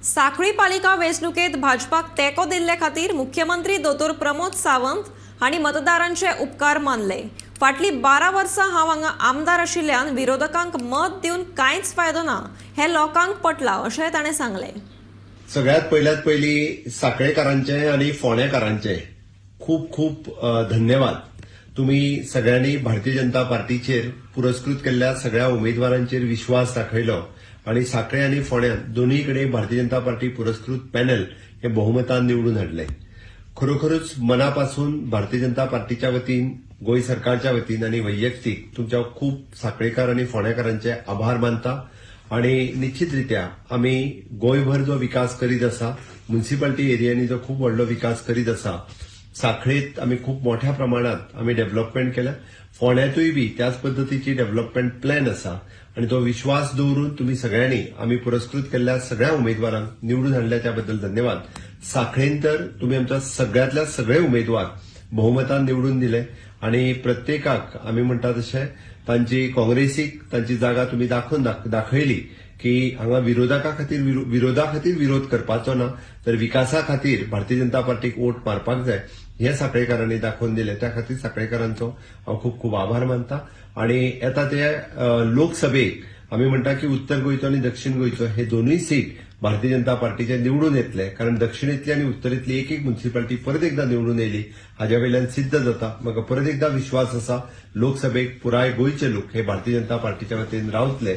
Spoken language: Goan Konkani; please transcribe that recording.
साखळी पालिका वेंचणुकेत भाजपाक तेंको दिल्ले खातीर मुख्यमंत्री दोतोर प्रमोद सावंत हांणी मतदारांचे उपकार मानले. फाटलीं 12 वर्सां हांव हांगा आमदार आशिल्ल्यान विरोधकांक मत दिवन कांयच फायदो ना हें लोकांक पटलां, अशें ताणें सांगलें. सगळ्यात पयल्यात पयली साखळेकारांचे आणि फोंडेकारांचे खूप खूप धन्यवाद. तुम्ही सगळ्यांनी भारतीय जनता पार्टीचेर, पुरस्कृत केल्ल्या सगळ्या उमेदवारांचेर विश्वास दाखयलो आणि साखळे आनी फोंड्यात दोनूय कडेन भारतीय जनता पार्टी पुरस्कृत पॅनल हे बहुमतान निवडून हाडले. खरोखरूच मनापासून भारतीय जनता पार्टीच्या वतीन, गोंय सरकारच्या वतीन आनी वैयक्तीक तुमच्या खूप साखळेकार आनी फोंडेकारांचे आभार मानता. आणि निश्चितरित्या आमी गोंयभर जो विकास करीत आसा, म्युन्सिपाल्टी एरियांनी जो खूब व्हडलो विकास करीत आसा, साखळेत आमी खूब मोठ्या प्रमाणात आमी डेव्हलपमेंट केल्या, फोंड्यांतूय बी त्याच पद्दतीची डेव्हलपमेंट प्लॅन आसा. आणि तो विश्वास दवरून तुमी सगळ्यांनी आमी पुरस्कृत केल्ल्या सगळ्या उमेदवारांक निवडून हाडल्या, त्या बद्दल धन्यवाद. साखळेन तर तुमी आमच्या सगळ्यांतल्या सगळे उमेदवार बहुमतान निवडून दिले आणि प्रत्येकाक आमी म्हणटा तशें तांची काँग्रेसीक तांची जागा तुमी दाखोवन दाखयली की हांगा विरोधका खातीर विरोधा खातीर विरोध करपाचो ना, तर विकासा खातीर भारतीय जनता पार्टीक वोट मारपाक जाय हे साखळेकारांनी दाखोवन दिले. त्या खातीर साखळेकारांचो हांव खूब खूब आभार मानता. आणि येता ते लोकसभेक आमी म्हणटा की उत्तर गोंयचो आनी दक्षिण गोंयचो हे दोनूय सीट भारतीय जनता पार्टीचे निवडून येतले, कारण दक्षिणेतली आनी उत्तरेतली एक एक म्युन्सिपाल्टी परत एकदा निवडून येयली हाज्या वयल्यान सिद्ध जाता. म्हाका परत एकदा विश्वास आसा, लोकसभेक पुराय गोंयचे लोक हे भारतीय जनता पार्टीच्या वतीन रावतले.